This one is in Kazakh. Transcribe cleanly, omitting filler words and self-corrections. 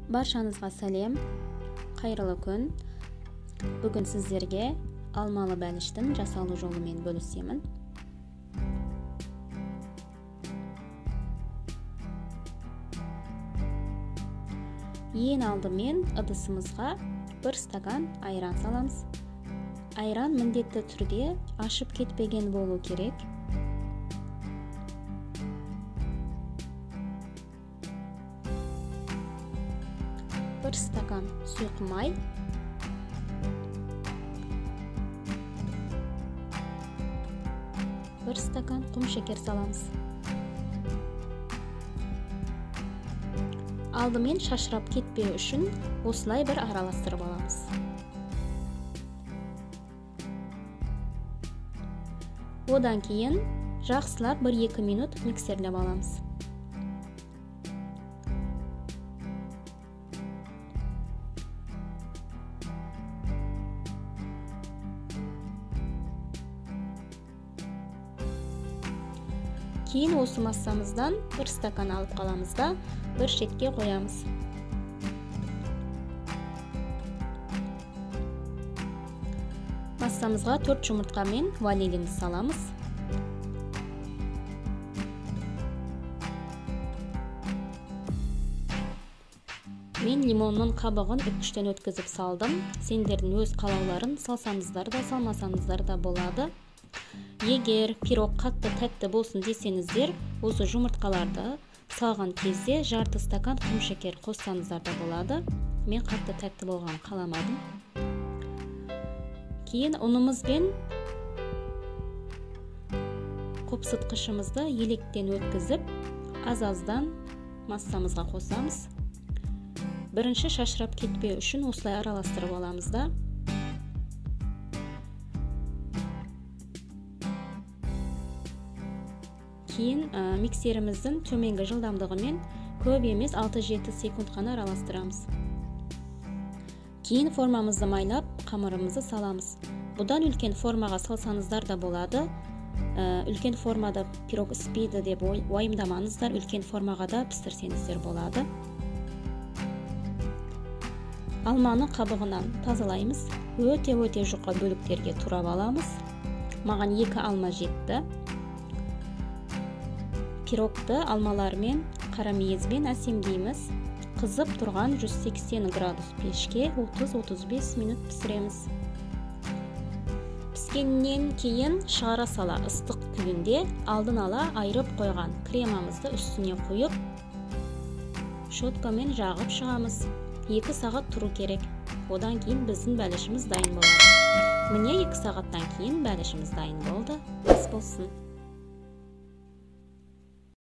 Баршаңызға сәлем, қайырлы күн. Бүгін сіздерге алмалы бәліштің жасалу жолымен бөлісемін. Ең алдымен ыдысымызға бір стакан айран саламыз. Айран міндетті түрде ашып кетпеген болу керек. Бір стакан сұйық май, бір стакан құм шекер саламыз. Алдымен шашырап кетпеу үшін осылай бір араластырып аламыз. Одан кейін жақсылап 1-2 минут миксерлеп аламыз. Кейін осы массамыздан бір стакан алып қаламыз да бір шетке қоямыз. Массамызға 4 жұмыртқа мен ванилинді саламыз. Мен лимонның қабығын үккіштен өткізіп салдым. Сендердің өз қалауларын салсаңыздар да, салмасаңыздар да болады. Егер пирог қатты тәтті болсын десеңіздер, осы жұмыртқаларды салған кезде жарты стакан құм шекер қоссаңыздар да болады. Мен қатты тәтті болғанын қаламадым. Кейін ұнымыз бен қопсытқышымызды електен өткізіп, аз-аздан массамызға қосамыз. Бірінші шашырап кетпеу үшін осылай араластырып аламыз да. Кейін миксеріміздің төменгі жылдамдығымен көп емес 6-7 секунд қана араластырамыз. Кейін формамызды майлап, қамырымызды саламыз. Бұдан үлкен формаға салсаңыздар да болады. Үлкен формада пирог іспейді деп уайымдамаңыздар, үлкен формаға да пісірсеңіздер болады. Алманы қабығынан тазалаймыз. Өте-өте жұқа бөліктерге турап аламыз. Маған 2 алма жетті. Пирогты алмалармен, қарамейізбен әсемдейміз. Қызып тұрған 180 градус пешке 30-35 минут пісіреміз. Піскеннен кейін шығара сала ыстық күйінде алдын ала айырып қойған кремамызды үстіне құйып, щеткамен жағып шығамыз. 2 сағат тұру керек. Одан кейін біздің бәлішіміз дайын болады. Міне 2 сағаттан кейін бәлішіміз дайын болды. Ас болсын.